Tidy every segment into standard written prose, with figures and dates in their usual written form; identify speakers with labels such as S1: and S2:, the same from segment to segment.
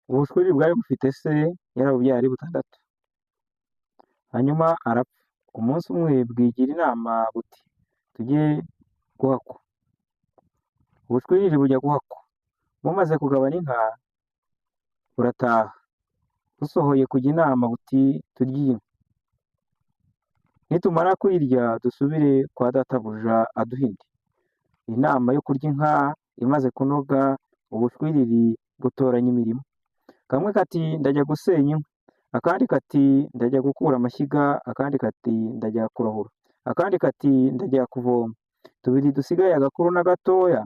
S1: Ubushwiriri bwari bufite se yarabubyaye ari butandatu, hanyuma arapfa. Umunsi umwe bwigira inama buti: "Tujye guhakwa." Ubushwiriri bujya guhakwa. Bumaze kugabana inka burataha. Busohoye kujya inama buti: "Turye iyi nka. Nitumara kuyirya dusubire kwa databuja aduhe indi." Inama yo kurya inka imaze kunoga, ubushwiriri butoranya imirimo. Kamwe kati: "Ndajya gusenya inkwi." Akandi kati: "Ndajya gukura amashyiga." Akandi kati: "Ndajya kurahura." Akandi kati: "Ndajya kuvoma." Tubiri dusigaye, agakuru n'agatoya,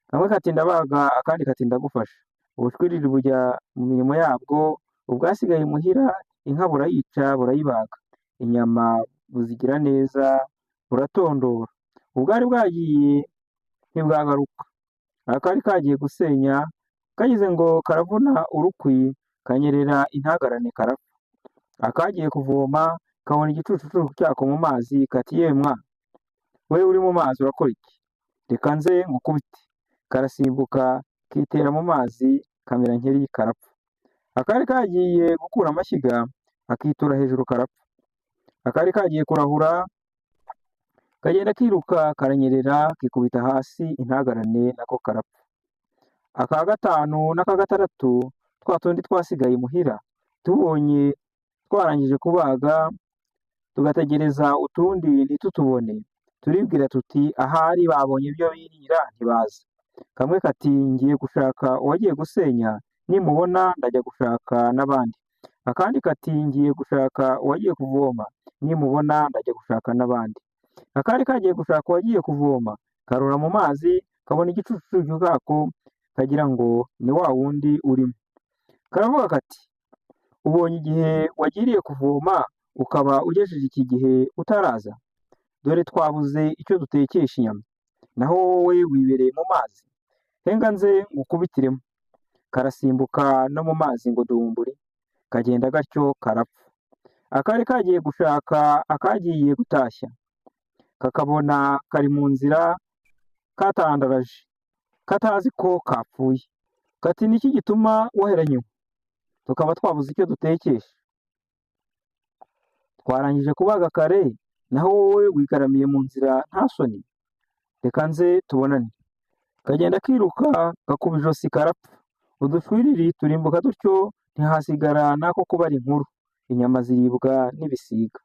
S1: kamwe kati: "Ndabaga." Akandi kati: "Ndagufasha." Ubushwiriri bujya mu mirimo yabwo, ubwasigaye imuhira inka burayica burayibaga, inyama buzigira neza buratondora. Ubwari bwagiye ntibwagaruka. Akari kagiye gusenya kagize ngo karavuna urukwi, kanyerera intagarane karapfa. Akagiye kuvoma kabona igicucucucu cyako mu mazi, kati: "Yewe mwa we, uri mu mazi urakora iki? Reka nze ngukubite." Karasimbuka kitera mu mazi, kamera nkeri karapfa. Akari kagiye gukura amashyiga akitura hejuru karapfa. Akari kagiye kurahura kagenda kiruka karanyerera kikubita hasi intagarane nako karapfa. Aka gatanu n'aka gatandatu, twa tundi twasigaye imuhira, tubonye twarangije kubaga tugategereza utundi ntitutubone, turibwira tuti: "Ahari babonye ibyo birira ntibaza." Kamwe kati: "Ngiye gushaka uwagiye gusenya, nimubona ndajya gushaka n'abandi." Akandi kati: "Ngiye gushaka uwagiye kuvoma, nimubona ndajya gushaka n'abandi." Akari kagiye gushaka uwagiye kuvoma karora mu mazi kabona igicucucucu kako, kagira ngo ni wa wundi urimo. Karavuga kati: "Ubonye igihe wagiriye kuvoma ukaba ugejeje iki gihe utaraza? Dore twabuze icyo dutekesha inyama, naho wowe wibereye mu mazi. Henga nze ngukubitiremo." Karasimbuka no mu mazi ngo dumburi, kagenda gatyo karapfa. Akari kagiye gushaka akagiye gutashya kakabona kari mu nzira katandaraje, katazi ko kapfuye, kati: "Niki gituma waheranye inkwi tukaba twabuze icyo dutekesha? Twarangije kubaga kare, naho wowe wigaramiye mu nzira, nta soni? Reka nze tubonane." Kagenda kiruka gakuba ijosi karapfa. Udushwiriri turimbuka dutyo, ntihasigara n'ako kubara inkuru. Inyama ziribwa n'ibisiga.